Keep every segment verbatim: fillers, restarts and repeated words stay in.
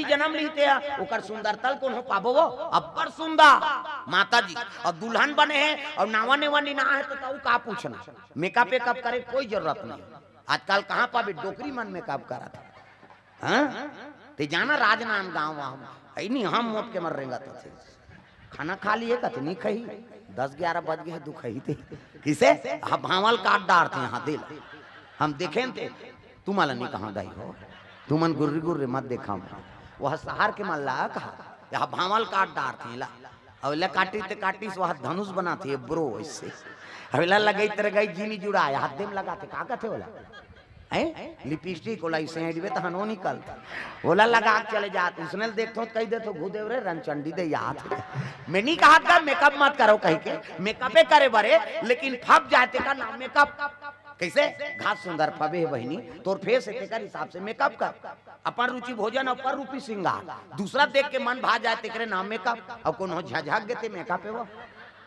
जनम लिहिस हे, ओकर सुंदरता ल कोनो पाबो वो? अब्बड़ सुंदर माता जी। अउ दुल्हन बने हे अउ नावा नेवा निना हे, त तऊ का पूछना? मेकअप वेकअप करे कोई जरूरत नहीं। आजकल कहाँ पाबे, डोकरी मन मेकअप करत हे। हाँ? ते जाना राजनांदगांव, हम, अई नहीं, हम मोट के मर रेंगत होथे। खाना खा लिहे कथे, नहीं खही। दस ग्यारह बज गे हे, दुखही ते। किसे? हाँ, भांवल काट डारथे, हाँ, दे ला। हम देखेन ते, तुमन ला नहीं कहा दाई हो, तुमन गुर्री गुर्री मत देखा। वह सहर के मन ला कहा, यहाँ भांवल काट डारथे ला। अउ एला काटी ते काटिस, वह धनुष बनाथे, ब्रो, ऐसे। अउ एला लगाई ते लगाई, जी नहीं जुड़ाय, हाथे में लगाथे, का कथे ओला? हैं? लिपस्टिक ओला, इसे एडबे तहन वो निकलथे। ओला लगा के चले जात, उसने ल देखथो त कहि देथो, "घू देव रे, रनचंडी दे याद।" मैं नहीं कहा था मेकअप मत करो कहि के, मेकअपे करे बरे, लेकिन फब जाय तेकर नाम मेकअप। कैसे? घास सुंदर फबे हे बहिनी, तोर फेस हे तेकर हिसाब से मेकअप कर। अपन रुचि भोजन अउ पर रूपी श्रृंगार, दूसरा देख के मन भा जाय तेकरे नाम मेकअप। अउ कोनो झझक गे ते मेकअप हे वो।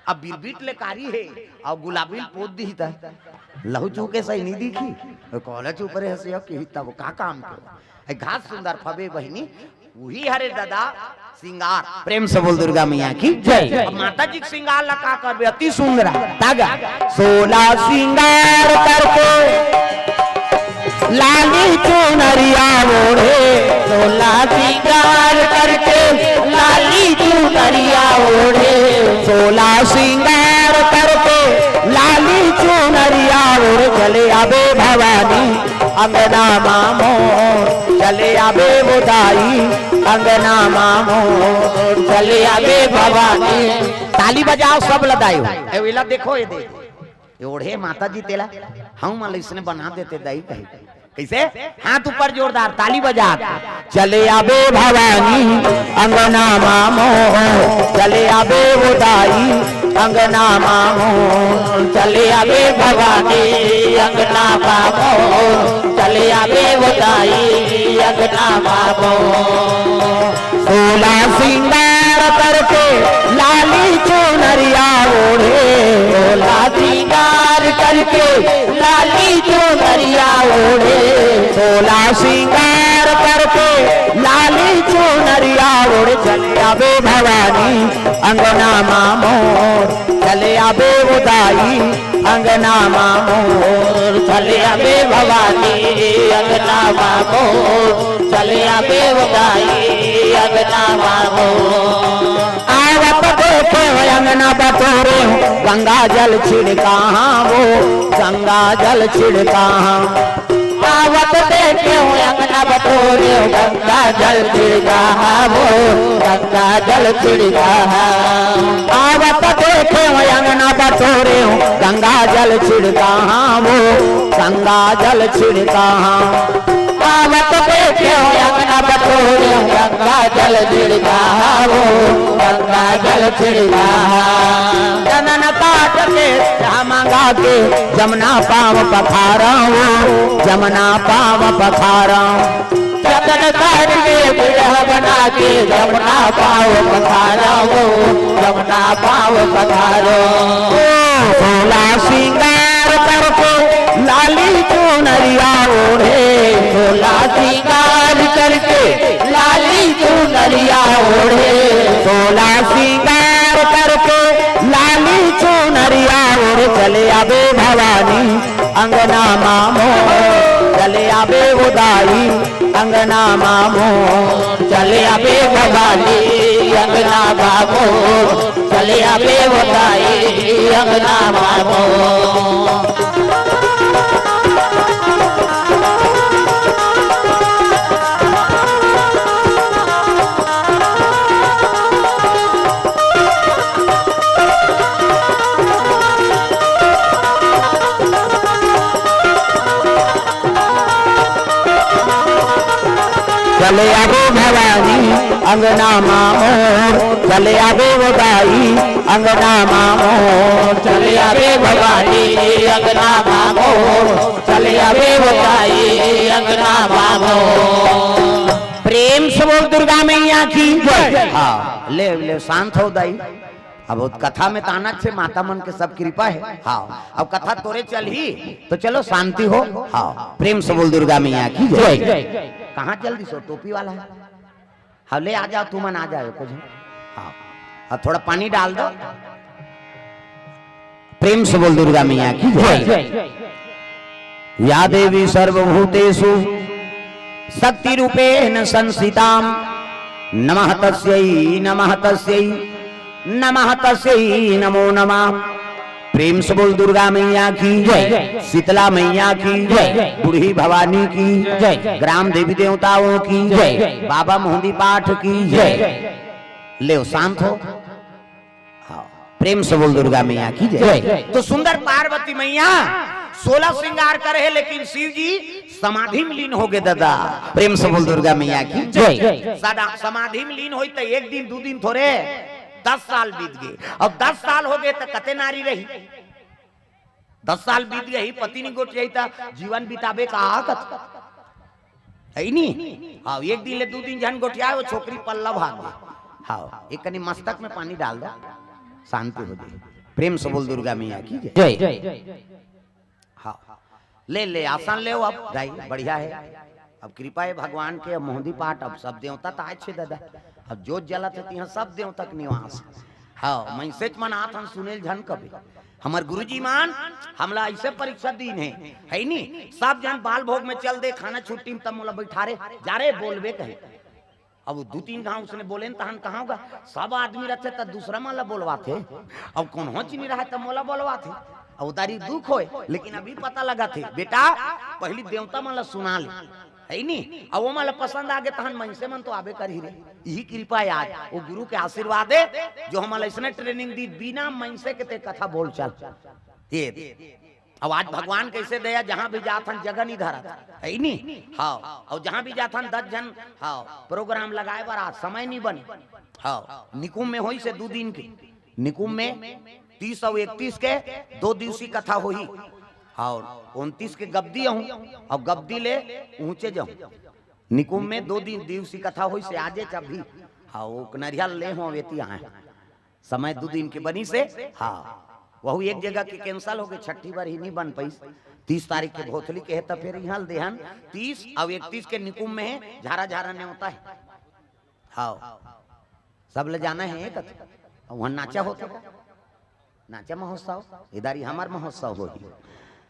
अब बिरबिट ले कारी हे, अउ गुलाबी ल पोत दिही त लहू चूके सही नहीं दिखी। कोला चुप रहे हसे, अब किही तब का काम के? ए घास सुंदर फबे बहिनी, उही हरे दादा सिंगार। प्रेम से बोल दुर्गा मैया की जय। अब माता जी के सिंगार ला का करबे? अति सुंदर तागा। सोला सिंगार करके लाली चुनरिया ओढ़े, सोला सिंगार करके लाली चुनरिया ओढ़े, सोला सिंगार करके लाली चुनरिया ओढ़ चले आबे भवानी अंगना मा मोर, चले आबे वो दाई अंगना मा मोर, चले आबे भवानी। ताली बजाओ सब लदाई हो। ए, एला देखो, ये देखो। ये ओढ़े माता जी तेला, हम मन ल इसने बना देते दाई कही। कैसे? हाथ ऊपर जोरदार, ताली बजा के। चले आबे भवानी अंगना मा मोर, चले आबे वो दाई अंगना मा मोर, चले आबे भवानी अंगना मा मोर, चले आबे वो दाई अंगना मा मोर। सोला सिंगार करके लाली चुनरिया ओढ़े, सोला सिंगार करके लाली चुनरिया ओढ़े, सोला सिंगार करके लाली चुनरिया ओढ़ चले आबे भवानी अंगना मा मोर, चले आबे वो दाई अंगना मा मोर, चले आबे भवानी अंगना मा मोर, चले आबे वो दाई अंगना मा मोर। आवत देखे अंगना बटोरे, गंगा जल छिड़का हाँ वो, गंगा जल छिड़का हाँ। आवत देखे अंगना बटोरे, गंगा जल छिड़का हाँ वो, गंगा जल छिड़का हाँ। आवत देखे अंगना बटोरे, गंगा जल छिड़का हाँ वो, गंगा जल छिड़का हाँ। आवत देखे अंगना बटोरे, गंगा जल छिड़का हाँ वो, गंगा जल छिड़का हाँ। चंदन काट के मांगा के, जमुना पाँव पखारा वो, जमुना पाँव पखारा। चंदन काट के बिरह बना के, जमुना पाँव पखारा वो, जमुना पाँव पखारा। ओ, सोला सिंगार करके लाली चुनरिया ओढ़े, सोला सिंगार करके लाली चुनरिया ओढ़े, सोला सिंगार करके लाली चुनरिया ओढ़ चले आबे भवानी अंगना मा मोर, चले आबे वो दाई अंगना मा मोर, चले आबे भवानी अंगना मा मोर, चले आबे वो दाई अंगना मा मोर। चले आबे भवानी अंगना मा मोर, चले आबे वो दाई अंगना मा मोर, चले आबे भवानी अंगना मा मोर, चले आबे वो दाई अंगना मा मोर। प्रेम से बोल दुर्गा मैया की जय। हाँ, ले, ले, शांत हो दाई। अब वो कथा में तो आना छे, माता मन के सब कृपा हे। हाँ, अब कथा तोरे चलही, तो चलो शांति हो। हाँ, प्रेम से बोल दुर्गा मैया की जय। कहाँ चल दिस वो टोपी वाला हे? अब ले आ जाओ, तुमन आ जाओ कुछ। हाँ, अब थोड़ा पानी डाल दो। प्रेम से बोल दुर्गा मैया की जय। या देवी सर्वभूतेषु शक्ति रूपेण संस्थिता, नमः तस्यै नमः तस्यै नमः तस्यै नमो नमः। प्रेम से बोल दुर्गा मैया की जय। शीतला मैया की जय। बूढ़ी भवानी की जय। ग्राम देवी देवताओं की जय। बाबा मोहंदी पाठ की जय। ले शांत हो। हाँ, प्रेम से बोल दुर्गा मैया की जय। तो सुंदर पार्वती मैया सोलह श्रृंगार करे है, लेकिन शिव जी समाधि में लीन हो गए दादा। प्रेम से बोल दुर्गा मैया की जय। सदा समाधि में लीन होई तो एक दिन दो दिन थोड़े, दस साल बीत गए। अब दस साल हो गए तो कते नारी रही? दस साल बीत गए ही, पति नहीं गोठियाई तो जीवन बिताबे का आकत है नी। हाँ, एक दिन ले दो दिन झन गोठिया, वो छोकरी पल्ला भाग गई। हाँ, एक कनी मस्तक में पानी डाल दो, शांति हो जाए। प्रेम से बोल दुर्गा मैया की जय। हाँ, ले ले आसन ले अब दाई, बढ़िया है। अब कृपा है भगवान के, अब मोहंदी पाठ, अब सब देवता तो आए छे दादा। अब जोत जलत है तिहाँ सब देवता के निवास। हाँ, मैसेज मन आत हन सुनेल झन कबे। हमर गुरुजी मान हमला ऐसे परीक्षा दीन है, है नी? सब जन बाल भोग में चल दे, खाना छुट्टी में तब मोला बैठा रे, जा रे बोलबे कहे। अब दू तीन घाव उसने बोले न तहन कहाँ होगा, सब आदमी रहते त दूसरा मन ला बोलवाथे। अब कोनो चीनी रहे त मोला बोलवाथे। अब उदारी दुख होए, लेकिन अभी पता लगा थे बेटा, पहली देवता मन ला सुना ले, है नी? अब वो मन ला पसंद आगे तहन मनसे मन तो आबे करही रे। यही कृपा है आज, वो गुरु के आशीर्वाद है जो हमला इसने ट्रेनिंग दी, बिना मनसे के ते कथा बोल चल। ये अब आज भगवान कैसे दया, जहां भी जात हन जगह नहीं धरत है नी। हाँ, और जहां भी जात हन दस झन, हाँ, प्रोग्राम लगाए बर आज समय नहीं बने। हाँ, निकुंभ में होई से दू दिन के, निकुंभ में तीस और इकतीस के दो दिवसीय कथा होही। हाँ, उनतीस के गब्दी आहूं और गब्दी ले ऊंचे जाऊं। निकुंभ में दो दिन दिवसीय कथा होई से आजे चबही। हाँ, वो नरिया ले हो वेती आए। समय दू दिन के बनी से, हाँ, वहू एक जगह के कैंसिल हो गए, छठी बार ही नहीं बन पाइस। तीस तारीख के भोथली के है, त फिर यहाँ देहन तीस और इकतीस के निकुंभ में है, झारा झारा नेवता है। हाँ, सब ले जाना है एक, वहाँ नाचा होता, नाचा महोत्सव, इधर ही हमार महोत्सव होही।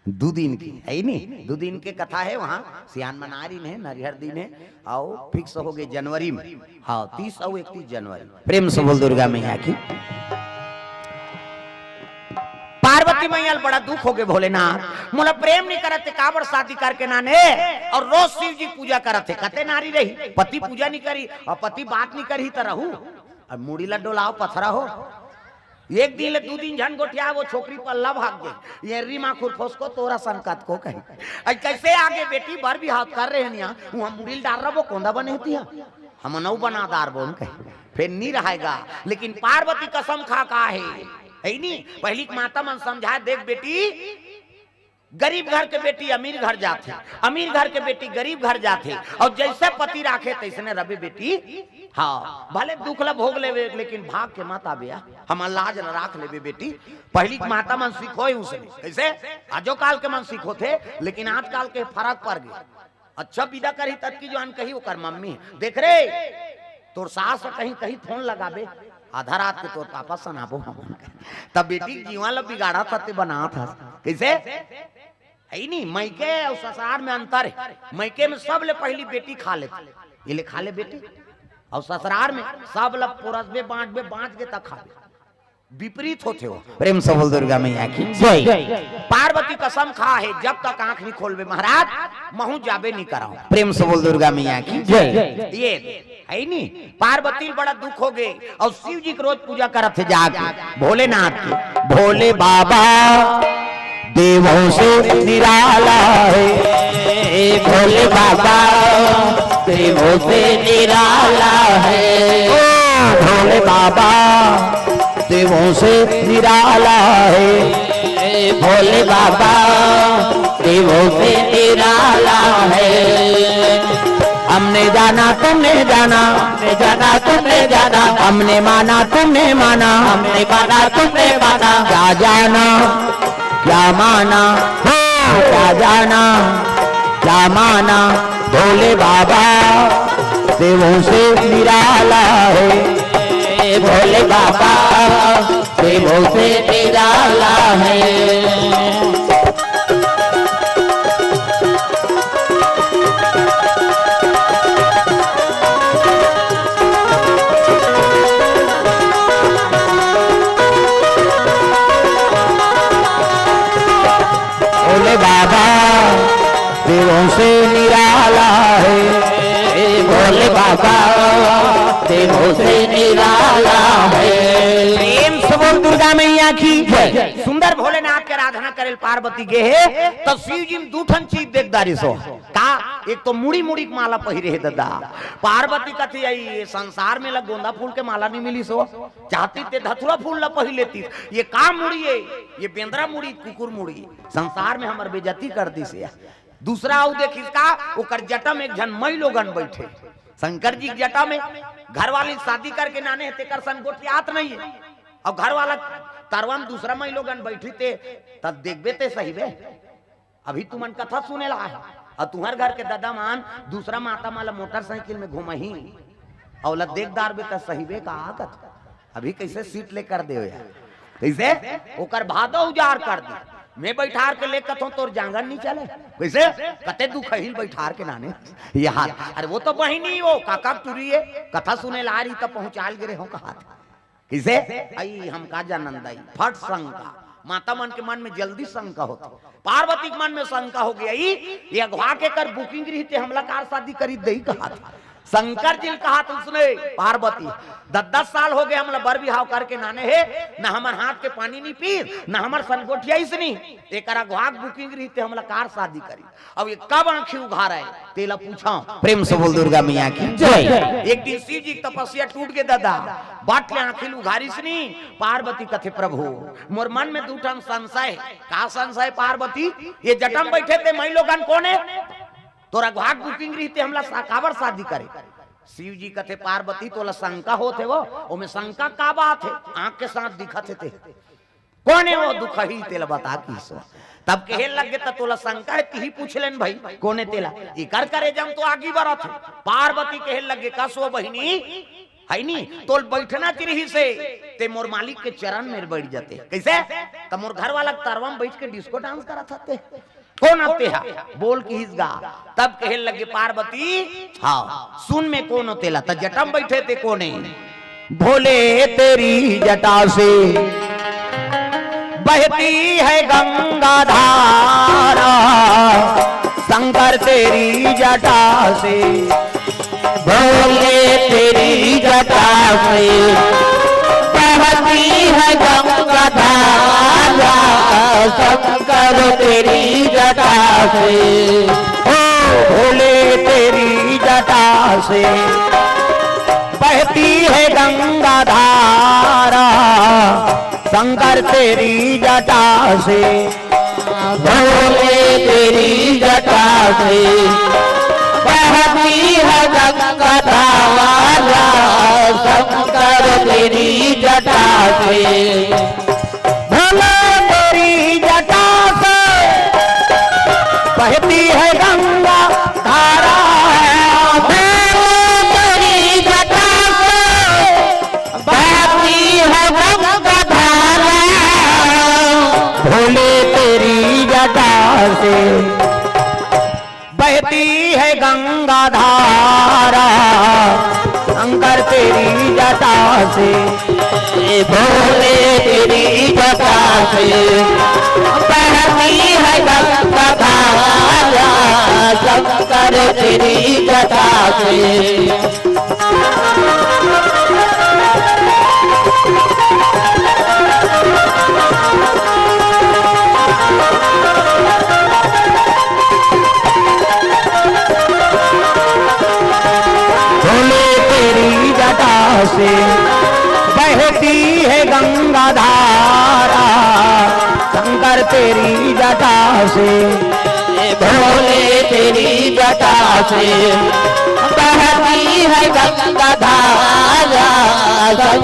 दू दिन के, है नी? दू दिन के कथा है वहाँ, सियान मना रही है, नरिहर दिन है, आओ, फिक्स हो गए जनवरी में। हाँ, तीस और इकतीस जनवरी। प्रेम से बोल दुर्गा मैया की। पार्वती मैया ल बड़ा दुख हो गए, भोलेनाथ, मोला प्रेम नहीं करत, ते काबर शादी करके नाने? और रोज शिव जी पूजा करत है, कते नारी रही, पति पूजा नहीं करी और पति बात नहीं करी त रहू, और मुड़ी ला डोलाओ पथरा हो। एक दिन ले दू दिन झन गोठिया, वो छोकरी पल्ला भाग गई। ये रीमा खुरफोस को तोरा संकत को कही। अई कैसे आगे बेटी बर भी हाथ कर रहे हैं यहाँ, वहाँ मुड़ी ल डार रहा वो कोंदा बने होती है। हम नौ बना दार बोन कही। फिर नहीं रहेगा, लेकिन पार्वती कसम खा का है, है नी? पहली माता मन समझाए, देख बेटी, गरीब घर के बेटी अमीर घर जाथे, अमीर घर के बेटी गरीब घर जाथे, और जैसे पति राखे तैसने रबे बेटी। हाँ, भले दुख ला भोग लेवे, लेकिन भाग के मत आबे, हमर लाज ला राख लेबे बेटी। पहली के माता मन सिखोए उसने, कैसे? आजो काल के मन सिखोथे, लेकिन आजकाल के फरक पड़ गया। अच्छा विदा करही तब की जोन कही ओकर मम्मी, देख रे, तोर सास कहीं कहीं फोन लगाबे, आधा रात के तोर पापा सनाबो हमन। तब बेटी जीवन ला बिगाड़ा था, ते बना था। कैसे? है नी, मइके और ससुरार में अंतर है। मइके में सब ले पहली बेटी खा लेती, ये ले खा ले बेटी, और ससुरार में सब ला पुरसबे, बांटबे, बांट के तब खाबे। विपरीत होथे हो। प्रेम से बोल दुर्गा मैया की जय। पार्वती कसम खा है, जब तक आंख नहीं खोलबे महाराज, महू जाबे नहीं कराऊं। प्रेम से बोल दुर्गा मैया की जय। ये है नी, पार्वती ल बड़ा दुख हो गए और शिव जी के रोज पूजा करत थे जाके भोलेनाथ के। भोले बाबा देवों से निराला है, भोले बाबा देवों से निराला है। ओ भोले बाबा देवों से निराला है, भोले बाबा देवों से निराला है। हमने जाना, तुमने जाना, हमने जाना, तुमने जाना, हमने माना, तुमने माना, हमने माना, तुमने माना। क्या जाना, क्या माना, हो, क्या जाना, क्या माना, भोले बाबा देवों से निराला है, ए भोले बाबा, देवों से निराला है। भोले बाबा देवों से निराला है, भोले बाबा देवों से निराला है। प्रेम से बोल दुर्गा मैया की जय। सुंदर भोलेनाथ के आराधना करेल पार्वती गे हे, त शिव जी में दू ठन चीज देख डारिस हो। का? एक तो मुड़ी मुड़ी के माला पहिरे हे ददा। पार्वती कथे, "आई ये संसार में ला गोंदा फूल के माला नहीं मिलिस हो, चाहती ते धतुरा फूल ला पहिर लेती। ये का मुड़ी है? ये बेंदरा मुड़ी, कुकुर मुड़ी, संसार में हमर बेइज्जती कर दिस हे।" दूसरा अउ देखिस का, ओकर जटा में एक झन मई लोगन बैठे। शंकर जी के जटा में, घरवाली शादी करके नाने हे, तेकर संग गोठियात नहीं है। अउ घर वाला तरवा में दूसरा मई लोगन बैठी ते, तब देखबे ते सही बे। अभी तुमन कथा सुने ला है, अउ तुहर घर के ददा मन दूसरा माता मन ला मोटरसाइकिल में घुमही, अउ ला देख डारबे त सही बे का कथा। अभी कैसे सीट ले कर दे हो यार, कैसे ओकर भादो उजाड़ कर दे। मैं बैठार के ले कथों तोर जांगर नहीं चले, कैसे कते दुखहिल बैठार के नाने यार। अरे वो तो बहिनी हो, काका टुरी है, कथा सुने ला रही तब पहुंचाल गिरे हो कहा था। कैसे? आई हम का जानन दाई, फट शंका। माता मन के मन में जल्दी शंका होथे, पार्वती के मन में शंका हो गया, "ई, ये अगवा के कर बुकिंग रही ते हमला कार शादी करी दई कहा था।" शंकर जी कहा था उसने, "पार्वती, दस दस साल हो गए हमला बर बिहाव करके नाने हे, न हमर हाथ के पानी नहीं पीस, न हमर संग गोठियाइस नहीं, एकर अगवा के बुकिंग रही ते हमला कार शादी करी।" अब ये कब आंखी उघार है, तेला पूछा। प्रेम से बोल दुर्गा मैया की जय। एक दिन शिव जी के तपस्या टूट गे ददा, बट ले आंखी उघारिस नी। पार्वती कथे, "प्रभु, मोर मन में दू ठन संशय है।" "का संशय पार्वती?" "ये जटा में बैठे ते मई लोगन कोन है? तोर अगवा के बुकिंग रही ते हमला सा-, काबर शादी करे?" शिव जी कथे, "पार्वती तोला शंका होत हे वो, ओमे शंका का बात है? आंख के साथ दिखत हे ते।" "कोन हे वो दुखही तेला बता किसो।" तब कहे लगे, "त तोला शंका है, तिही पूछ लेन भाई, कोन हे तेला? इकर करेजा म तो आगी बरत हे।" पार्वती कहे लगे, "कस वो बहिनी, है नी, तोल बैठना च रहिस हे, ते मोर मालिक के चरण में बैठ जाते।" "कैसे?" "त मोर घर वाला के तरवा में बैठ के डिस्को डांस करत हते।" "कोन आते हा? बोल किहिस गा।" तब कहे लगे पार्वती, "हाँ, सुन में कोन हो तेला, त जटा में बैठे ते कोन हे?" "भोले तेरी जटा से बहती है गंगा धारा, शंकर तेरी जटा से।" "भोले तेरी जटा से बहती है गंगा धारा, शंकर तेरी जटा से।" "ओ भोले तेरी जटा से बहती है गंगा धारा, शंकर तेरी जटा से।" "भोले तेरी जटा से बहती है गंगा धारा, शंकर तेरी जटा से।" "भोले तेरी जटा से बहती है गंगा धारा, भोले तेरी जटा से बहती है गंगा धारा।" "भोले तेरी जटा से बहती है गंगा धारा, शंकर तेरी जटा से।" "भोले तेरी जटा से बहती है गंगा धारा, शंकर तेरी जटा से।" "भोले तेरी जटा से बहती है गंगा धारा, शंकर तेरी जटा से।" "भोले तेरी जटा से बहती है गंगा धारा,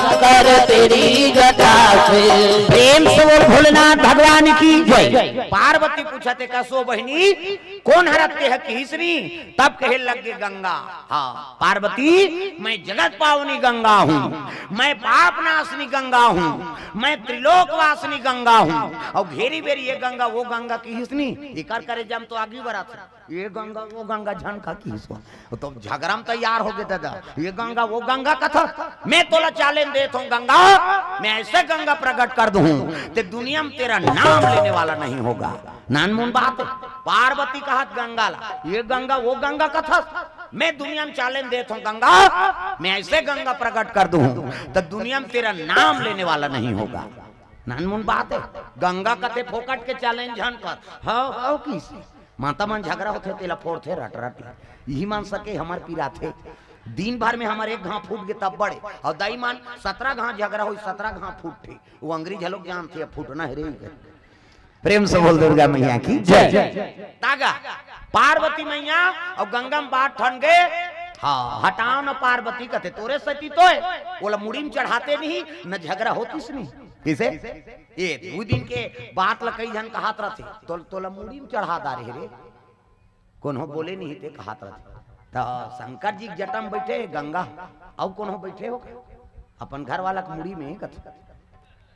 कर तेरी जटा से। प्रेम से बोल भोलेनाथ भगवान की जय। पार्वती पूछत हे, "कसो बहिनी, कोन हरत के ह किहिस नी?" तब कहे लग गे गंगा, "हाँ पार्वती, मैं जगत पावनी गंगा हूँ, मैं पाप नाशनी गंगा हूँ, मैं त्रिलोक वासनी गंगा हूँ।" अउ घेरी बेरी ये गंगा वो गंगा किहिस नी, एकर करेजा म तो आगी बरत हे। ये गंगा वो गंगा झन का किहिस हो। तो झगरा म तैयार हो गे दादा, ये गंगा वो गंगा कथस। मैं तोला challenge देत हूँ गंगा, मैं ऐसे गंगा प्रकट कर दूँ, ते दुनिया म तेरा नाम लेने वाला नहीं होगा। नानमुन बात हे। पार्वती कहत गंगा ला, ये गंगा वो गंगा कथस। मैं दुनिया म challenge देत हूँ गंगा, मैं ऐसे गंगा प्रकट कर दूँ, त दुनिया म तेरा नाम लेने वाला नहीं होगा। नानमुन बात हे। गंगा कथे फोकट के challenge झन कर। हव, हव किहिस। माता मन झगरा होथे, तेला फोड़थे रट रट। इही मन सके हमर पिराथे। दिन भर में हमर एक घांव फूट गे तब बड़े, अउ दाई मन सतरा घांव झगरा होही, सतरा घांव फूटथे। वो अंग्रेज ह लोग जानथे, अब फूटना हे रे। प्रेम से बोल दुर्गा मैया की जय। तागा पार्वती मैया अउ गंगा म बात ठन गे। हाँ, हटाव न पार्वती कथे, तोरे सेती तो हे, ओला मुड़ी म चढ़ाते नहीं, न झगरा होतिस नहीं। किसे? ये दू दिन के बात ल कई झन कहत रथे, तो तोला मुड़ी म चढ़ा डारे हे रे। कोनो बोले नहीं ते कहत रथे। त शंकर जी के जटा म बइठे हे गंगा, अउ कोनो बइठे हो? अपन घर वाला के मुड़ी में कथे।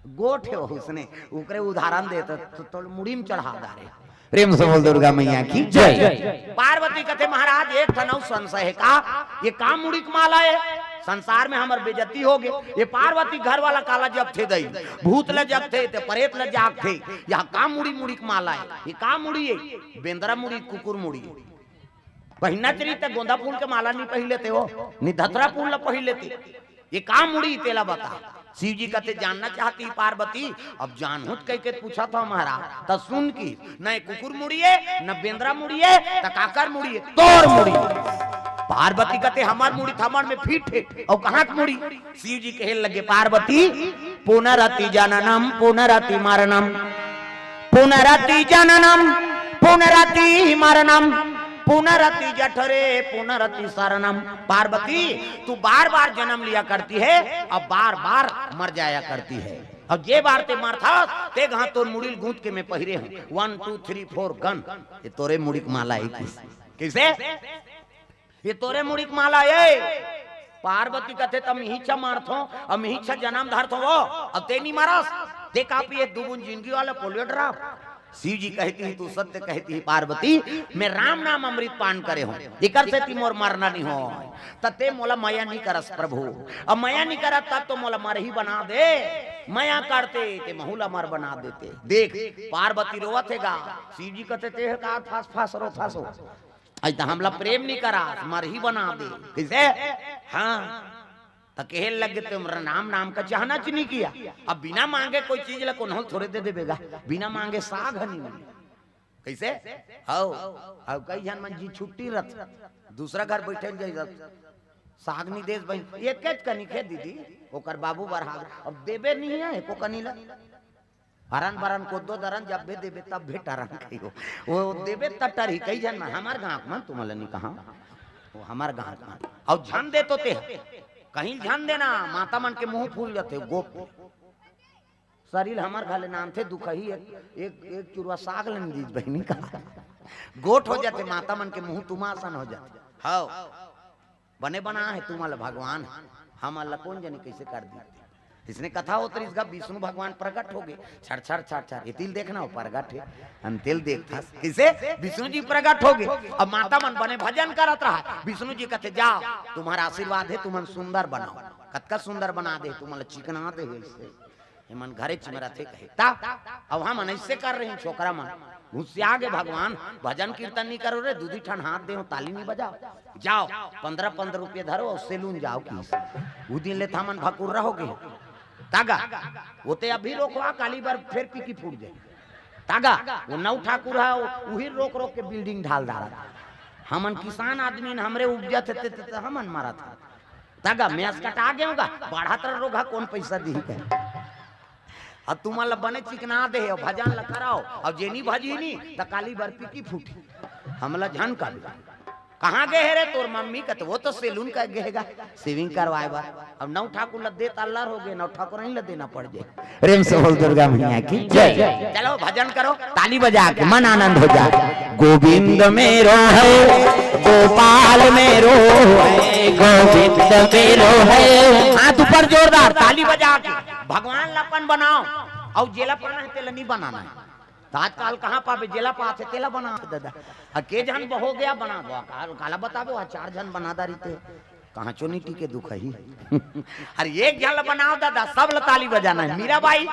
गोठ हे ओइसने, ओकरे उदाहरण देत, तो, तो मुड़ी म चढ़ा डारे। प्रेम से बोल दुर्गा मैया की जय। पार्वती कथे, "महाराज, एक ठन अउ संशय हे का? ये का मुड़ी के माला हे? संसार में हमर बेइज्जती हो गे। ये पार्वती घर वाला काला जपथे दई, भूत ल जपथे, ते परेत ल जागथे, यहाँ का मुड़ी मुड़ी के माला हे? ये का मुड़ी हे? बेंदरा मुड़ी, कुकुर मुड़ी। पहिरना चाही ते गोंदा फूल के माला नहीं पहिर लेते हो, नहीं धतरा फूल ल पहिर लेते। ये का मुड़ी तेला बता।" शिव जी कथे, "जानना चाहती पार्वती?" अब जानहूं त कहिके पूछत हंव महाराज, त सुन किहिस, "न ये कुकुर मुड़ी हे, न बेंदरा मुड़ी हे, त काकर मुड़ी हे? तोर मुड़ी हे।" पार्वती कथे, "हमर मुड़ी त हमर में फिट हे, अउ कहां के मुड़ी?" शिव जी कहे लगे, "पार्वती, पुनरपि जननम पुनरपि मरणम, पुनरपि जननम पुनरपि मरणम, पुनरपि जठरे पुनरपि शरणम।" पार्वती, तू बार बार जन्म लिया करती है और बार बार मर जाया करती है, और जे बार ते मरथस ते घां तोर मुड़ी ल गूंथ के मैं पहिरे हंव। One, two, three, four, gun। ये तोरे मुड़ी के माला हे किहिस। किसे? ये तोरे मुड़ी के माला हे। पार्वती कथे, "त मिही छा मरथंव, अउ मिही छा जनम धरथंव वो, अउ ते नी मरस? ते का पिए दू बूंद जिंदगी वाला पोलियो ड्रॉप?" शिव जी कहती ही, "तू सत्य कहती ही पार्वती, मैं राम नाम अमृत पान करे हंव, एकर सेती मोर मरना नी होय। त ते मोला मया नी करस प्रभु, अउ मया नी करस तब तो मोला मरही बना दे, मया करते ते महू ल अमर बना देते।" देख, पार्वती रोवत हे गा, शिव जी कथे, "ते ह का फास फास रोथस हो?" अई त हमला प्रेम नी करा, मरही बना दे। किसे? हां। त कहे लगे, "तुमरा नाम, नाम का चाहना च नी किया।" अब बिना मांगे कोई चीज ला कोनो ल थोरे दे देबे गा। बिना मांगे साग ह नी मिले। कइसे? हव, हव, कई झन मन जी छुट्टी रथ, दूसरा घर बइठे ल जाई रथ। साग नी देस बहिन, एकेच कनिक हे दीदी, ओकर बाबू बरहा, अब देबे नी हे एको कनी ला। हरन बरन कोद्दो दरन जब भी देबे तब भी टरन कहियो। वो देबे तब टरही कई झन मन, हमर गांव मन तुमन ल नी कहां, वो हमर गांव मन। अउ झन दे तो ते, कहीं झन देना, माता मन के मुंह फूल जाथे, गोठ। शरीर हमर घले नानथे दुखही, एक, एक, एक चुरवा साग ल नी दीस बहिनी कहा। गोठ हो जाथे, माता मन के मुंह तुमासन हो जाथे। हव। बने बना हे तुमन ल भगवान, हमन ल कोन जनी कइसे कर दीस। इसने कथा होत रहिस गा, विष्णु भगवान प्रकट हो गे, छर छर छर छर, ये तिल देखना हो प्रकट हे, हम तिल देखथस। कइसे? विष्णु जी प्रकट हो गे। अब माता मन बने भजन करत रहा, विष्णु जी कथे, "जाव, तुम्हर आशीर्वाद हे, तुमन सुंदर बनाव।" कतका सुंदर बना दे, तुमन ल चिकना दे हे अइसे। एमन घरे चिमरत हे कहे। त अब हमन अइसे कर रहे हन, छोकरा मन। गुस्सिया गे भगवान, भजन कीर्तन नी करो रे, दू दी ठन हाथ देहंव, ताली नी बजाव। जाव, पंद्रह पंद्रह रुपया धरो अउ सैलून जाव किहिस। उ दिन ले त हमन भकुर्रा हो गे। तागा, वो ते अभी रोकवा, काली बर फेर पीकी फूट जाही। तागा, वो नौ ठाकुर ह, उही रोक रोक के बिल्डिंग ढाल डारत। हमन किसान आदमी न, हमरे उपजत हे ते, ते, ते हमन मरत हन। तगा मेस कटा गेंव गा, बढ़त रह रोगहा, कोन पइसा दिही कहे। अब तुमन ल बने चिकना दे हे, भजन ल कराव, अब जेनी भजी नी, त काली बर पीकी फूटी। हमला झन कर। "कहाँ गे हे रे तोर मम्मी?" कथे, "वो तो सैलून कर गे हे गा, शेविंग करवाए बर।" अब नौ ठाकुर ला देत अल्लर हो गे, नौ ठाकुर ला देना पड़ जाए। प्रेम से बोल दुर्गा मैया की जय। चलो भजन करो, ताली बजा के मन आनंद हो जाए। गोविंद मेरो है, गोपाल मेरो है, गोविंद मेरो है। हाथ ऊपर जोरदार, ताली बजा के। भगवान ला अपन बनाओ, अउ जेला पाना हे तेला नहीं बनाना हे। त आजकल कहाँ पाबे, जेला पाथे तेला बना दे दादा। अ के झन हो गया बना दो, काल काला बताबे, वहाँ चार झन बना दारी ते। कहाँ चो नीति के दुख ही। अरे एक झन ला बनाओ दादा, सब ला ताली बजाना हे। मीराबाई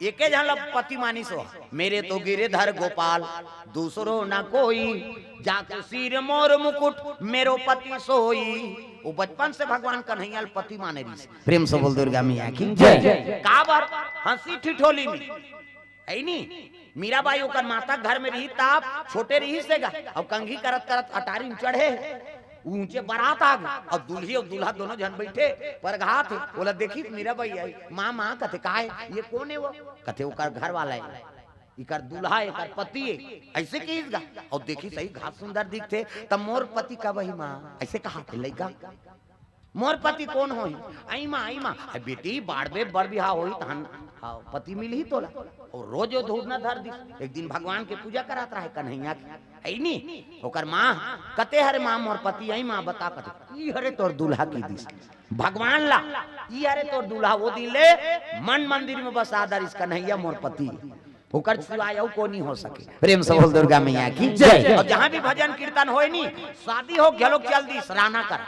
एके झन ला पति मानिस हो, "मेरे तो गिरधर गोपाल दूसरो न कोई, जाके सिर मोर मुकुट मेरो पति सोई।" वो बचपन से भगवान कन्हैया ला पति माने रहिस। प्रेम से बोल दुर्गा मैया की जय। काबर हंसी ठिठोली में, है नी? मीराबाई ओकर माता घर में रही, ताप छोटे रहिस हे गा, अउ कंघी करत करत अटारी में चढ़े, ऊंचे बरात आ गे, अउ दूल्ही अउ दूल्हा दोनों झन बैठे, परघात हे, ओला देखिस मीराबाई आई, "माँ, माँ," कथे, "काय? ये कोन हे वो?" कथे, "ओकर घर वाला हे, एकर दूल्हा, एकर पति हे।" ऐसे कहिस गा, अउ देखिस सही घात सुंदर दिखथे, "त मोर पति कब आही माँ?" ऐसे कहाथे लइका। "मोर पति कोन होही?" "आई माँ, आई माँ।" "अरे बेटी, बाढ़बे बड़ बिहाव होही, तहन, हाँ, पति मिलही तोला।" अउ रोज वो धूप न धर दिस। एक दिन भगवान के पूजा करात रहे कन्हैया के, है नी? ओकर माँ कथे, "हरे माँ, मोर पति आई माँ, बता," कथे, "ई हरे तोर दूल्हा," कहि दिस। भगवान ला, "ई हरे तोर दूल्हा।" वो दिन ले मन मंदिर में बसा दारिस कन्हैया मोर पति। ओकर सिवाय अउ कोनी हो सके। प्रेम से बोल दुर्गा मैया की जय। अउ जहाँ भी भजन कीर्तन होय नी, शादी हो घलोक चल दिस राना कर,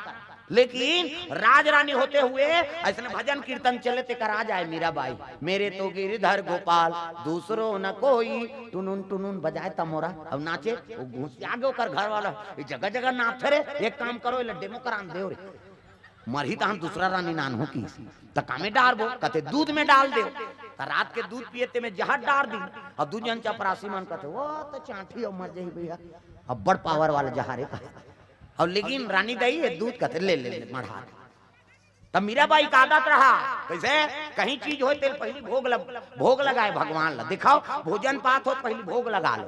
लेकिन राज रानी होते हुए ऐसने भजन कीर्तन चले ते करा जाए मीराबाई, "मेरे तो गिरधर गोपाल दूसरो न कोई।" टुनुन टुनुन बजाए तमोरा, अउ नाचे, वो घुसिया गे ओकर घर वाला, ये जगह जगह नाचथे रे, एक काम करो, एला डेमो करान देव रे। मरही तहन दूसरा रानी नानहू की, त कामे डारबो, कथे, "दूध में डाल देव।" त रात के दूध पिए ते में जहर डार दिन, अउ दू झन चपरासी मन कथे, "वो तो चांटी अउ मर जाही भैया, अब्बड़ पावर वाला जहर हे," कहा। अउ लेकिन रानी दई हे दूध, कथे, "ले, ले, ले, मढ़ा दे।" तब मीराबाई का आदत रहा, कैसे? कहीं चीज होय तेल पहली भोग लग-, भोग लगाए भगवान ला। दिखाओ, भोजन पात हो, पहली भोग लगा लो।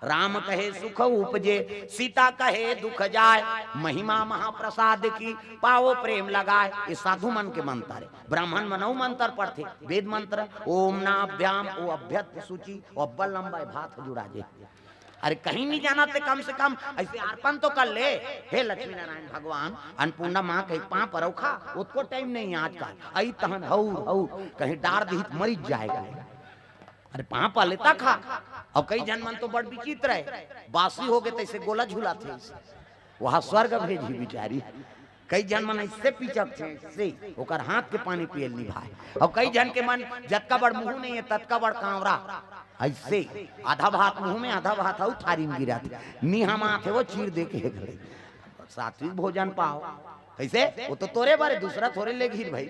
"राम कहे सुख उपजे, सीता कहे दुख जाय, महिमा महाप्रसाद की, पाओ प्रेम लगाय।" ये साधु मन के मंत्र हे। ब्राह्मण मन अउ मंत्र पढ़थे, वेद मंत्र, "ओम नाभ्याम," वो अभ्यस्त सूची, वो अब्बड़ लंबा हे, भात जुड़ा जे। अरे कहीं नहीं जाना ते कम से कम ऐसे अर्पण तो कर ले। "हे लक्ष्मी नारायण भगवान, अन्नपूर्णा माँ के पाँव परव खा, ओतको टाइम नहीं हे आजकल। अई तहन हौर, हौर, कहीं डार दिही त मरिच जाएगा।" अरे पाँव पा लेता खा। अउ कई झन मन तो बड़ विचित्र हे, बासी हो गे तैसे गोला झुलाथे। वहाँ स्वर्ग भेजी बिचारी। कई झन मन ऐसे पिचकथे, ऐसे ओकर हाथ के पानी पियल निभाए। अउ कई झन के मन जतका बड़ मुंह नहीं हे, ततका बड़ कांवरा। ऐसे आधा भात मुंह में, आधा भात अउ थारी में गिराथे। निहमाथे वो चीर दे के हे घरे। सात्विक भोजन पाओ। कैसे? वो तो तोरे बारे, दूसरा थोरे ले घिर भाई।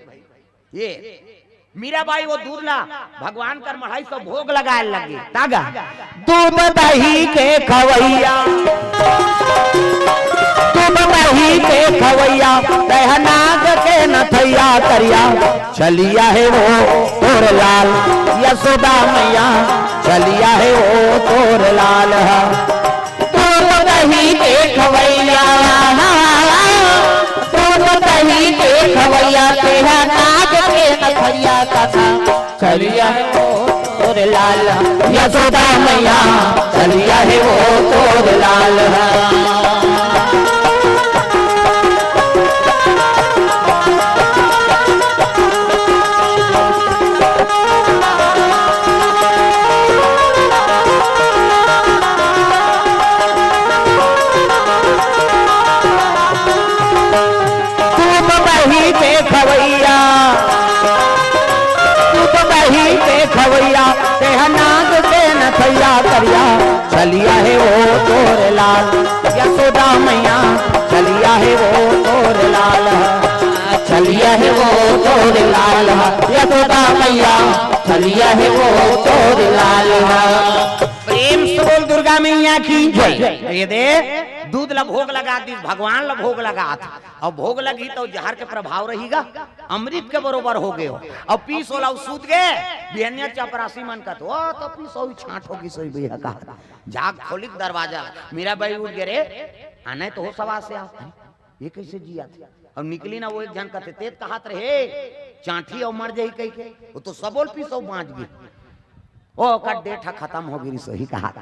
ये मीराबाई वो दूध ला भगवान कर मढ़ाइस त भोग लगाए लगे। तागा, "दूध दही के खवैया, दूध दही के खवैया, तैं ह नाग के नथैया करिया, चलिया हे वो तोर लाल, यशोदा मैया, चलिया हे वो तोर लाल ह।" दूध दही के खवैया, दूध दही के खवैया, तेहा नाग के नथैया कथा। चलिया हे वो तोर लाल, यशोदा मैया, चलिया हे वो तोर लाल। दूध दही के खवैया, दूध दही के खवैया, तेहा नाग के नथैया करिया, चलिया हे वो तोर लाल, यशोदा मैया, चलिया हे वो तोर लाल, चलिया हे वो तोर लाल, यशोदा मैया, चलिया हे वो तोर लाल। प्रेम से बोल दुर्गा मैया की जय। ये दे, दूध ला भोग लगा दिस, भगवान ला भोग लगात। अब भोग लगही त जहर के प्रभाव रहिगा, अमृत के बरोबर हो गे हो। अब पीस ओला, अउ सूत गे। बिहनिया चपरासी मन कहत, "ओ तो पीस, अउ छांट होगी सोई भैया का।" जाग खोलिक दरवाजा, मीराबाई उठ गे रे। आने तो हो सवा से आ, अरे, ये कैसे जिया थे? और निकली ना, वो एक झन कथे, "तेत कहात रहे, चांठी अउ मर जाही," कहिके, वो तो सबोल पीसो बांच गे। ओ, ओकर डेट ह खतम हो गिरिस, वही कहा।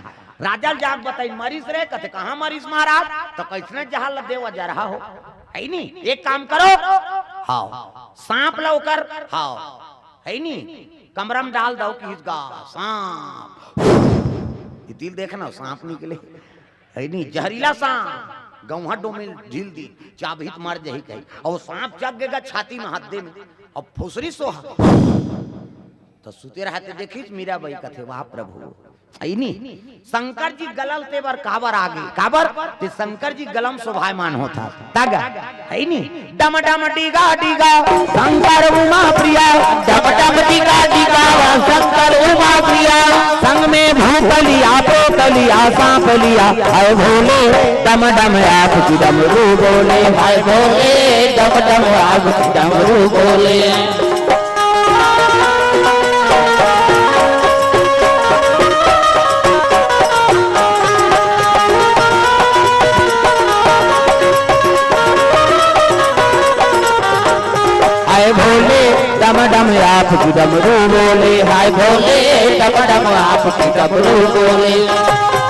राजा ल जाके बताई, "मरिस रे?" कथे, "कहाँ मरिस महाराज?" तो कइसने जहां ल देवा जरहा हो, है नी? एक काम करो, हाव, सांप ला ओकर, हाव, है नी, कमरा में डाल दव, किहिस गा सांप। ये दिल देखना, सांप निकले, है नी, जहरीला सांप, गौहा डोमे ढील दी, चाबही त मर जाही कही। अउ सांप चघ गे गा छाती में, हद्दे में, अउ फुसरी सोहा। त सुते रहते देखिस मीराबाई, कथे, "वाह प्रभु, है नी, शंकर जी गलल ते बर काबर आगे, काबर ते शंकर जी गलम शोभायमान होता, तग, है नी, डम डम डीगा डीगा, शंकर उमा प्रिया, डम डम डीगा डीगा, शंकर उमा प्रिया, संग में भूत लिया, प्रेत लिया, सांप लिया, हाय भोले, डम डम आग की डमरू बोले, हाय भोले, डम डम आग की डमरू बोले।" हाय भोले, डम डम आप की डमरू बोले, हाय भोले, डम डम आप की डमरू बोले।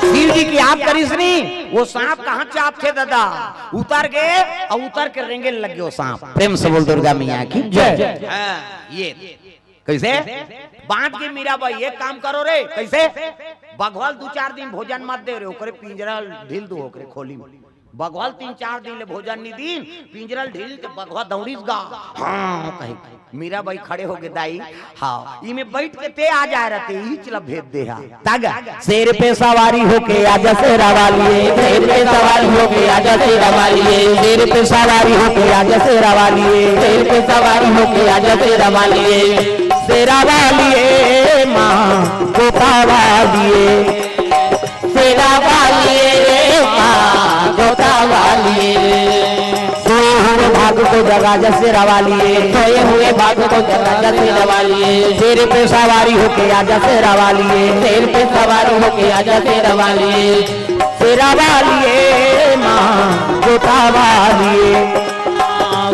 शिव जी की आप करिस नी, वो सांप कहाँ चापथे दादा, उतर गे अउ उतर के रेंगे लग गे वो सांप। प्रेम से बोल दुर्गा मैया की जय। हाँ, ये कैसे? बांच गे मीराबाई, एक काम करो रे, कैसे? बघवा ल दू चार दिन भोजन मत दे रे, ओकरे पिंजरा ल ढील दू, ओकरे खोली में। बघवा ल तीन चार दिन ले भोजन नी दीन, पिंजरा ल ढील के बघवा दौड़िस गा। हाँ, कहे, मीराबाई खड़े होगे, दाई, हाँ, इमे बैठ के ते आ जाए रहते, इही चला भेज दे हा। तागा, शेर पे सवारी होके आजा शेरा वाली, शेर पे सवारी होके आजा शेरा वाली, शेर पे सवारी होके आजा शेरा वाली, शेर पे सवारी होके आजा शेरा वाली, शेरा वाली माँ गोता वाली, शेरा वाली माँ गोता वाली। सोए हुए भाग को जगा जा शेरा वाली, सोए हुए भाग को जगा जा शेरा वाली। शेर पे सवारी होके आजा शेरा वाली, शेर पे सवारी होके आजा शेरा वाली। शेरा वाली माँ जोता वाली,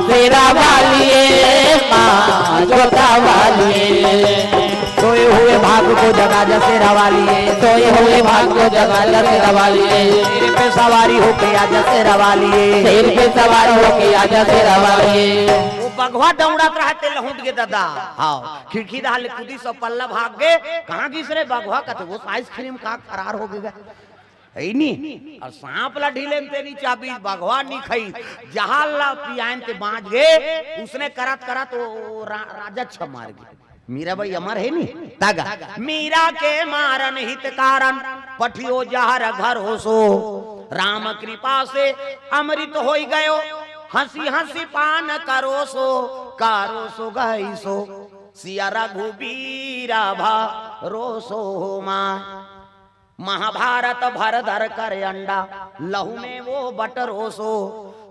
शेरा वाली माँ जोता वाली। सोए हुए भाग को जगा जा शेरा वाली, सोए हुए भाग को जगा जा शेरा वाली। शेर पे सवारी होके आजा शेरा वाली, शेर पे सवार होके आजा शेरा वाली। वो बघवा दौड़त रहा, ते लहुट गे दादा। हाँ, खिड़की डहर ले कूदिस अउ पल्ला भाग गे। कहाँ गिस रे बघवा? कथे, वो आइसक्रीम खा के फरार हो गे। है नी? अउ सांप ला ढीले में ते नी चाबिस, बघवा नी खाइस, जहां ला पियाएन ते बांच गे। उसने करत करत वो, वो रा-, राजा छमार गे। मीराबाई अमर है नी? तागा। मीरा के मारन हित कारण, पठियो जहर घरोसो। राम कृपा से अमृत होई गयो, हंसी हंसी पान करोसो। करोसो गईसो, सिया रघुबीरा भरोसो माय। महाभारत भर धर कर अंडा, लहू में वो बटरोसो।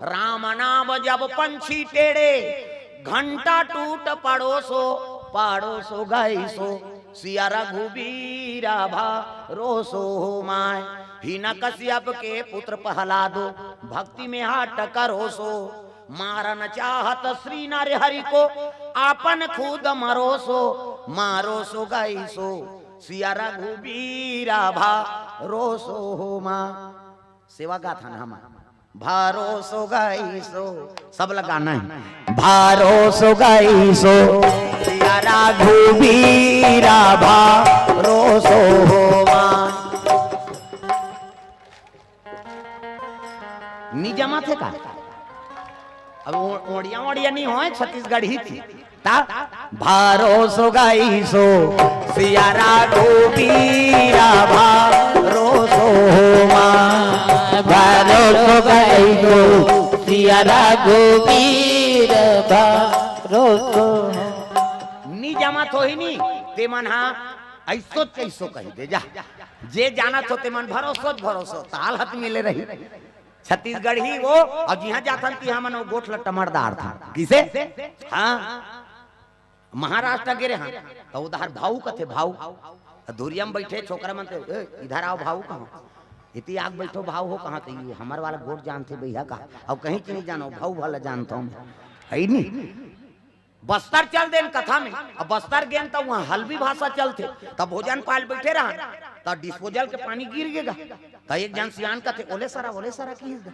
राम नाम जब पंछी टेढ़े, घंटा टूट पड़ोसो। पड़ोसो गईसो, सिया रघुबीरा भरोसो माय। हिरण्यकश्यप के पुत्र प्रहलादो, भक्ति में हट करोसो। मारन चाहत श्री नर हरि को, आपन खुद मरोसो। मारोसो गईसो, सिया रघुबीरा भरोसो माय। सेवा गाथन हम। भरोसो गईसो, सब लगाना है। भरोसो गईसो, सिया रघुबीरा भरोसो माय। नी जमा थे का? अब ओ-, ओड़िया ओड़िया नी होय, छत्तीसगढ़ी थी। ता भरोसो गईसो, सिया रघुबीरा भरोसो माय। भरोसो गईसो, सिया रघुबीरा भरोसो। नी जमा थो ही नी, ते मन हा ऐसो कैसो कही दे जा। जे जाना थो ते मन भरोसो भरोसो, ताल हत मिले रही। छत्तीसगढ़ी वो, अउ जिहां जाथन तिहां मन वो गोठ ल टमड़ डारथन। किसे? हाँ। महाराष्ट्र गे रेहेन, त उधार भाऊ कथे, भाऊ। धुरिया में बैठे छोकरा मन ते, "ए, इधर आओ भाऊ," कहो। इति आग बैठो भाव हो कहाँ थे, ये हमर वाला गोठ जानथे भैया का, अउ कहीं च नहीं जानो, भाव वाला जानता हूँ, है नी? बस्तर चल देन कथा में, अब बस्तर गेन त वहाँ हल्बी भाषा चलथे, तब भोजन पाल बैठे रहा, त डिस्पोजल के पानी गिर गेगा, त एक जन सियान कथे, "ओले सरा, ओले सरा," किहिस गा।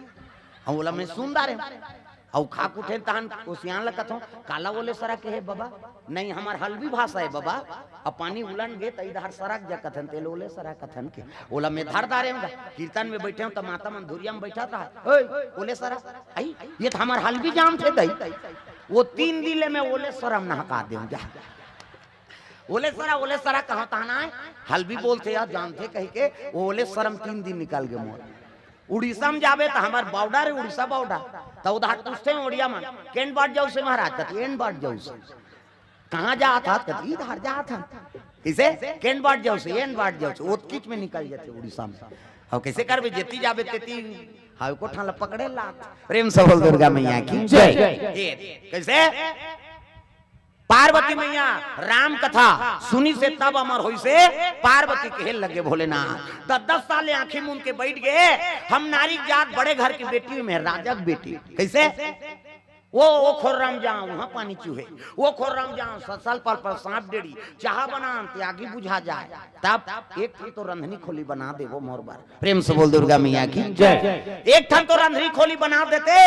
हम ओला मैं सुन डारे, अउ खा कुठे तहन ओ सियान ल कथों, "काला ओले सरा के हे बबा?" "नहीं, हमर हल्बी भाषा हे बबा, अब पानी उलन गे त इधर सरक जा," कथन, तेल ओले सरा कथन के, ओला मैं धर डारे हूँ गा। कीर्तन में बैठे हूँ त माता मन धुरिया में बैठत रहा, "ओए, ओले सरा, आई, ये त हमर हल्बी जाम थे दई।" वो तीन दिन ले मैं ओले सरम नहका दे हूँ जा। ओले सरा, ओले सरा कहाँ तहना है? हल्बी बोलथे या जानथे कहि के, वो ओले सरम तीन दिन निकल गे मोर। उड़ीसा में जाबे त हमर बॉर्डर है, उड़ीसा बॉर्डर। त उधार पूछथे ओड़िया मन, "केन बाट जाऊ से महाराज?" कथे, "एन बाट जाऊ से।" "कहाँ जात हस?" कथे, "इधार जात हन।" "किसे?" "केन बाट जाऊ से, एन बाट जाऊ से।" ओतकीच में निकल जाथे उड़ीसा में। अउ कैसे करबे, जेती जाबे तेती, हाउ को ठान ल पकड़े लात। प्रेम से बोल दुर्गा मैया की जय। ए, कैसे? पार्वती मैया राम कथा सुनिस हे तब अमर होइस हे, पार्वती कहे लगे भोलेनाथ, दस दस साल ले आंखी मूंद के बैठ गे, हम नारी जात बड़े घर की बेटी हूँ, मैं राजा की बेटी। कैसे? वो, वो खोर्रा म जाओ, वहाँ पानी चूहे, वो खोर्रा म जाओ, ससल पल पल सांप डेड़ी, चाहा बनान ते आगी बुझा जाए, तब एक ठन तो रंधनी खोली बना दे वो मोर बर। प्रेम से बोल दुर्गा मैया की जय। एक ठन तो रंधनी खोली बना देते,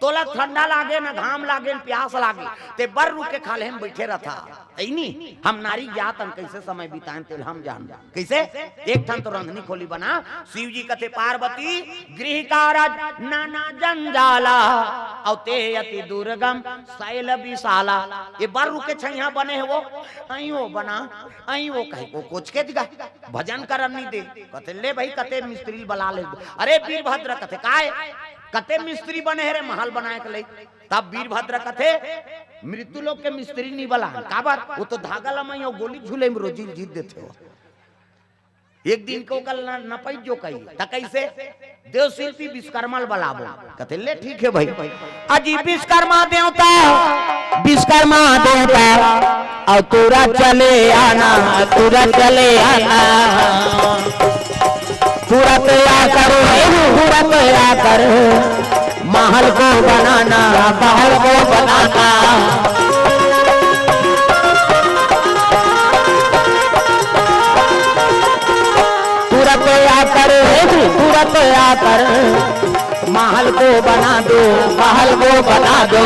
तोला ठंडा लागे, न घाम लागे, न प्यास लागे, ते बर रुख के खाल्हे म बैठे रहता। अइनी, हम नारी जात अन कैसे समय बिताएन, तेल हम जान। कैसे? एक ठन तो रंधनी खोली बना। शिव जी कथे, "पार्वती, गृह कारज नाना जंजाला, अउ ते अति दुर्गम शैल विशाला।" ये बर रुख के छैया बने हे वो, अई वो बना, अई वो कहे, वो कोच के दिगा, भजन करन नहीं दे। कथे, "ले भाई, कते मिस्त्री बला ले।" अरे वीरभद्र कथे, "काय? कते मिस्त्री बने हे रे महल बनाए के लई?" तब वीरभद्र कथे, "मृत्यु लोक के मिस्त्री नहीं बला, काबर? वो तो धागा लमई अउ गोली झूले में रोजी जीत देथे हो। एक दिन के ओकर न-, नपई जो कही, त कैसे? देव शिल्पी विश्वकर्मा ल बलाबो।" कथे, "ले ठीक हे भाई।" अजी विश्वकर्मा देवता, विश्वकर्मा देवता, अउ तुरत चले आना, तुरत चले आना। तुरत आकर, तुरत आकर, महल को बनाना, महल को बनाना। तुरत आकर, तुरत आकर, महल को बना दो, महल को बना दो।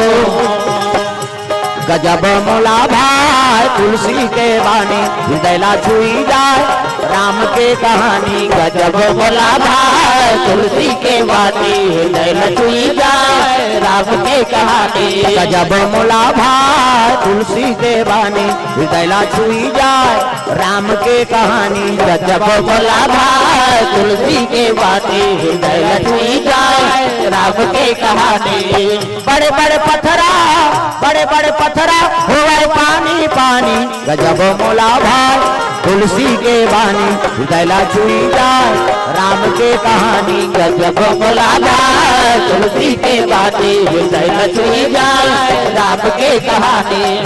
गजब मोला भाए तुलसी के बानी, हृदय ला छुई जाए राम के कहानी। गजब मोला भाए तुलसी के बानी, हृदय ला छुई जाए राम के कहानी। गजब मोला भाए तुलसी के बानी, हृदय ला छुई जाए राम के कहानी। गजब मोला भाए तुलसी के बानी, हृदय ला छुई जाए राम के कहानी। बड़े बड़े पथरा, बड़े बड़े पथरा होवय पानी पानी। गजब मोला भाए तुलसी के बानी, हृदय ला छुई जाए राम के कहानी। गजब मोला भाए तुलसी के बानी, हृदय ला छुई जाए राम के कहानी।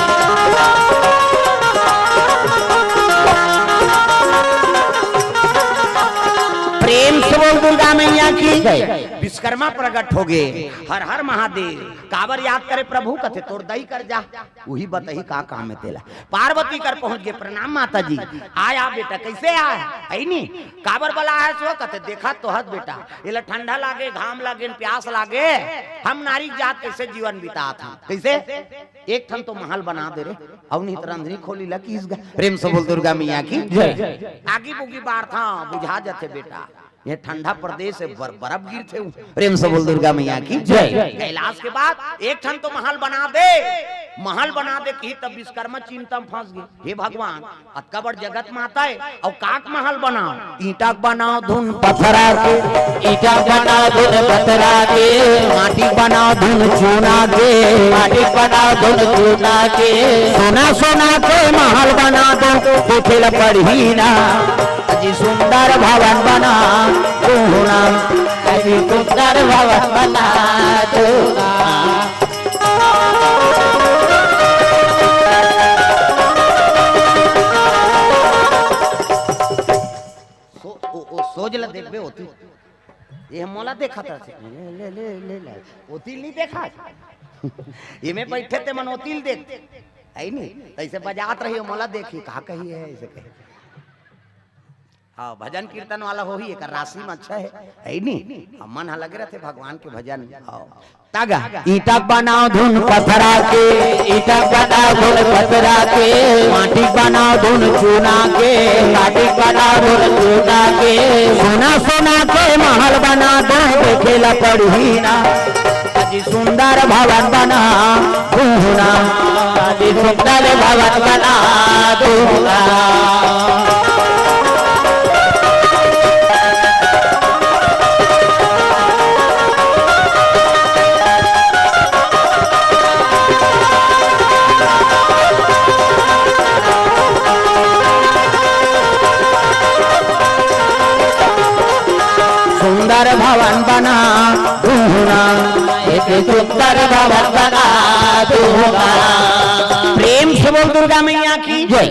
प्रेम से बोल दुर्गा मैया की जय। विश्वकर्मा प्रकट हो गए, हर हर महादेव। काबर याद करे प्रभु? कथे, "तोर दई कर जा, उही बताही का काम हे तेला।" पार्वती कर पहुंच गए, "प्रणाम माता जी।" "आय आ बेटा, कैसे आय?" "अइनी।" "काबर बलाय हस?" कथे, "देखत तो हस बेटा, एला ठंडा लागे, घाम लागे, प्यास लागे, हम नारी जात कैसे जीवन बितात हन?" कैसे? "एक ठन तो महल बना दे रे, अउ नहीं त रंधनी खोली ला," किहिस गा। प्रेम से बोल दुर्गा मैया की जय। आगी बुगी बारथा, बुझा जाथे बेटा। ये ठंडा प्रदेश हे, बर-, बर्फ गिरथे। प्रेम से बोल दुर्गा मैया की जय। कैलाश के बाद एक ठन तो महल बना दे, महल बना दे किहिस, तब विश्वकर्मा चिंता में फंस गए। "हे भगवान, अतका बड़ जगत माता हे, अउ काक महल बनाओ?" "ईंटा के बनाओ धुन पथरा के, ईंटा के बनाओ धुन पथरा के, माटी के बनाओ धुन चूना के, माटी के बनाओ धुन चूना के, सोना सोना के महल बना दो, देखे ला पड़ही ना।" अजी सुंदर भवन बना दूना, अजी सुंदर भवन बना दूना। सो-, ओ, ओ, सोच ल देखबे ओती, ये मोला देखत रथे, ले ले ले ले ले, ओती ल नहीं देखा। ये में बैठे ते मन ओती ल देख, है नी? तैसे बजात रही, मोला देखी, का कही है, ऐसे कही। हाँ, भजन कीर्तन वाला होही, एकर राशि में अच्छा है, है नी? अब मन ह लगे रहते भगवान के भजन। हाँ। तगा। ईंटा बनाओ धुन पथरा के, ईंटा बनाओ धुन पथरा के, माटी बनाओ धुन चूना के, माटी बनाओ धुन चूना के, सोना सोना के महल बना दो, देखे ला पड़ही ना। अति सुंदर भवन बना दूना, अति सुंदर भवन बना दूना। सुंदर भवन बना दूना, एक सुंदर भवन बना दूना। प्रेम से बोल दुर्गा मैया की जय।